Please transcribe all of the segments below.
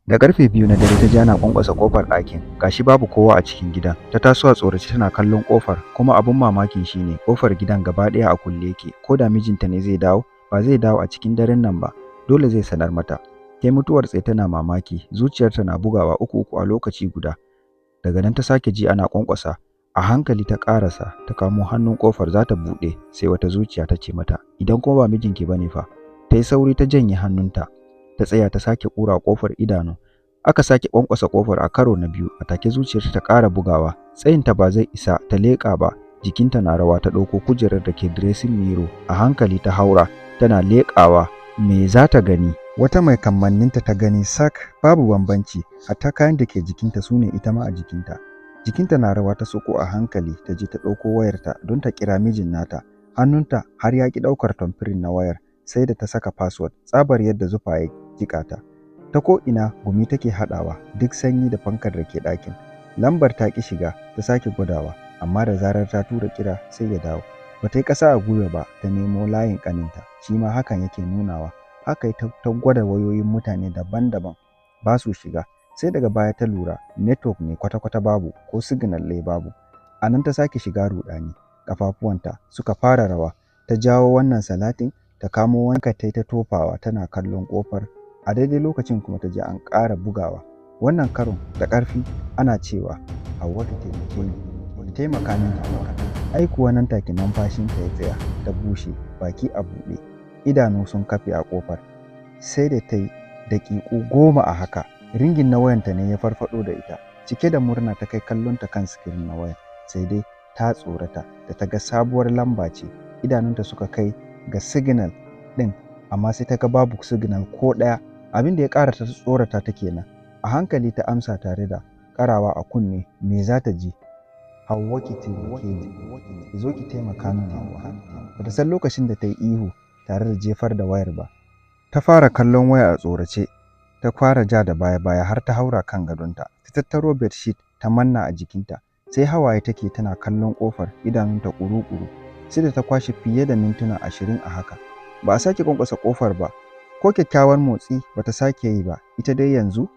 Da karfe 2 na dare ta ji ana kwankwasa kofar ɗakin, gashi babu kowa a cikin gidan. Ta taso a tsorace tana kallon kofar, kuma abun mamakin shine kofar gidan gaba ɗaya a kulle yake. Ko da mijinta ne zai dawo, ba zai dawo a cikin daren nan ba, dole zai sanar mata. Ta mutuwar tsaye tana mamaki, zuciyarta na bugawa uku uku a lokaci guda. Daga nan ta sake ji ana kwankwasa. A hankali ta ƙarasa, ta kamo hannun kofar za ta buɗe, sai wata zuciya ta ce mata, "Idan kuma ba mijinki bane fa?" Ta yi sauri ta janye hannunta, ta tsaya ta sake ƙura kofar idanu. Aka sake kwankwasa kofar a karo na biyu. A take zuciyarta ta ƙara bugawa, tsayinta ba zai isa ta leƙa ba. Jikinta na rawa ta ɗauko kujerar da ke dressing mirror, a hankali ta haura tana leƙawa. Me za ta gani? Wata mai kamanninta ta gani sak, babu bambanci, hatta kayan da ke jikinta su ne ita ma a jikinta. Jikinta na rawa ta sauko a hankali, ta je ta ɗauko wayarta don ta kira mijin nata. Hannunta har ya ƙi ɗaukar thumbprint na wayar, sai da ta saka password, tsabar yadda zufa ya jiƙa ta. Ta ko ina gumi take haɗawa, duk sanyi da fankar da ke ɗakin. Lambar ta ƙi shiga, ta sake gwadawa, amma da zarar ta tura kira sai ya dawo. Ba ta yi ƙasa a gwiwa ba, ta nemo layin ƙaninta, shi ma hakan yake nunawa. Haka ta gwada wayoyin mutane daban-daban, ba su shiga. Sai daga baya ta lura network ne kwata-kwata babu, ko signal ne babu. A nan ta sake shiga ruɗani, ƙafafuwanta suka fara rawa. Ta jawo wannan salatin, ta kamo wanka, ta yi ta tofawa tana kallon ƙofar. A daidai lokacin kuma ta ji an ƙara bugawa, wannan karon da ƙarfi, ana cewa, "Hauwa, ki taimake ni, ki taimaka min, Hauwa." Ai kuwa nan take numfashinta ya tsaya, ta bushe, baki a buɗe, idanu sun kafe a ƙofar. Sai da ta yi daƙiƙu 10 a haka, ringing na wayanta ne ya farfaɗo da ita. Cike da murna ta kai kallonta kan screen na waya, sai dai ta tsorata da ta ga sabuwar lamba ce. Idanunta suka kai ga signal ɗin, amma sai ta ga babu signal ko ɗaya. Abin da ya ƙara ta tsorata ta kenan. A hankali ta amsa tare da karawa a kunne. Me za ta ji? "Hauwa, ki taimake ni, ki zo ki taimaka min, Hauwa." Bata san lokacin da ta yi ihu tare da jefar da wayar ba. Ta fara kallon waya a tsorace, ta fara ja da baya-baya har ta haura kan gadonta. Ta tattaro bedsheet ta manna a jikinta, sai hawaye take tana kallon kofar, idanunta ƙuru-ƙuru. Sai da ta kwashe fiye da mintuna 20 a haka. Ba a sake kwankwasa kofar ba, ko kyakkyawan motsi ba ta sake yi ba. Ita dai yanzu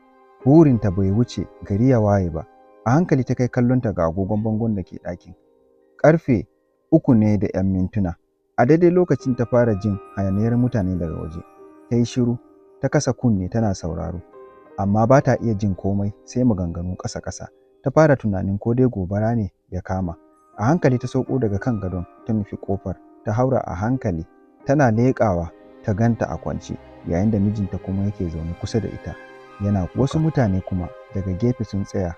burinta bai wuce gari ya waye ba. A hankali ta kai kallonta ga agogon bangon da ke ɗakin. Karfe 3 ne da 'yan mintuna. A daidai lokacin ta fara jin hayaniyar mutane daga waje. Ta yi shiru, ta kasa kunne tana sauraro, amma ba ta iya jin komai sai maganganu ƙasa-ƙasa. Ta fara tunanin ko dai gobara ne ya kama. A hankali ta sauko daga kan gadon, ta nufi kofar, ta haura a hankali. Tana leƙawa ta ganta a kwance, yayin da mijinta kuma yake zaune kusa da ita yana. Wasu mutane kuma daga gefe sun tsaya,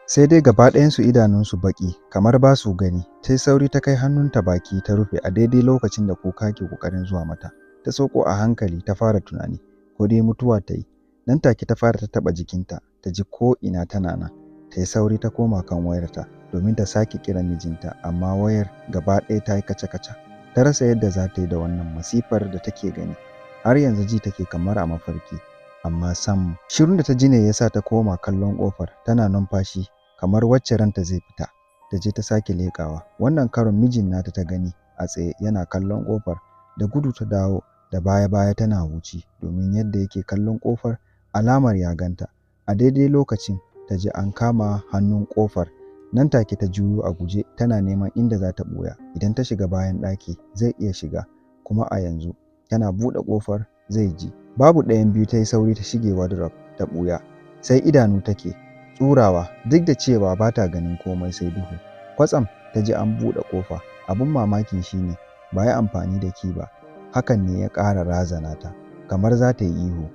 sai dai gaba ɗayansu idanunsu baƙi kamar ba su gani. Ta yi sauri ta kai hannunta baki ta rufe a daidai lokacin da kuka ke ƙoƙarin zuwa mata. Ta sauko a hankali, ta fara tunani ko dai mutuwa ta yi. Nan take ta fara ta taɓa jikinta, ta ji ko ina tana nan. Ta yi sauri ta koma kan wayarta domin ta sake kiran mijinta, amma wayar gaba ɗaya ta yi kaca-kaca. Ta rasa yadda za ta yi da wannan masifar da take gani. Har yanzu ji take kamar a mafarki, amma sam. Shirun da ta ji ne ya sa ta koma kallon ƙofar, tana numfashi kamar wacce ranta zai fita. Ta je ta sake leƙawa. Wannan karon mijin nata ta gani a tsaye yana kallon ƙofar. Da gudu ta dawo da baya-baya tana huci, domin yadda yake kallon ƙofar alamar ya ganta. A daidai lokacin ta ji an kama hannun ƙofar. Nan take ta juyo a guje tana neman inda za ta ɓuya. Idan ta shiga bayan ɗaki zai iya shiga, kuma a yanzu tana buɗe ƙofar zai ji. Babu ɗayan biyu, ta yi sauri ta shige wardrobe ta ɓuya. Sai idanu take tsurawa, duk da cewa ba ta ganin komai sai duhu. Kwatsam ta ji an buɗe ƙofa. Abin mamakin shine ba yi amfani da key ba. Hakan ne ya ƙara razana ta, kamar za ta yi ihu.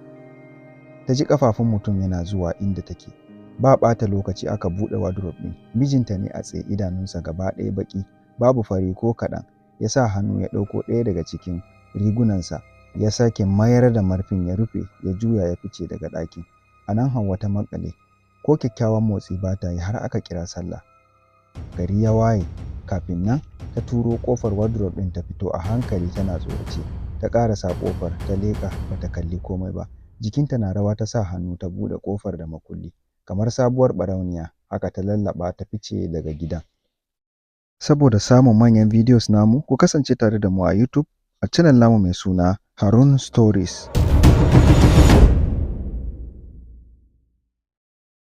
Ta ji ƙafafun mutum yana zuwa inda take. Ba ɓata lokaci aka buɗe wardrobe ɗin. Mijinta ne a tsaye, idanunsa gaba ɗaya baƙi, babu fari ko kaɗan. Ya sa hannu ya ɗauko ɗaya daga cikin rigunansa, ya sake mayar da marfin ya rufe, ya juya ya fice daga ɗakin. A nan Hauwa ta maƙale, ko kyakkyawan motsi ba ta yi har aka kira sallah. Gari ya waye, kafin nan ta turo ƙofar wardrobe ɗin ta fito a hankali tana tsorace. Ta ƙarasa ƙofar ta leƙa, ba ta kalli komai ba. Jikinta na rawa ta sa hannu ta buɗe ƙofar da makulli. Kamar sabuwar ɓarauniya haka ta lallaɓa ta fice daga gidan. Saboda samun manyan videos namu, ku kasance tare da mu a YouTube a channel namu mai suna Harun Stories.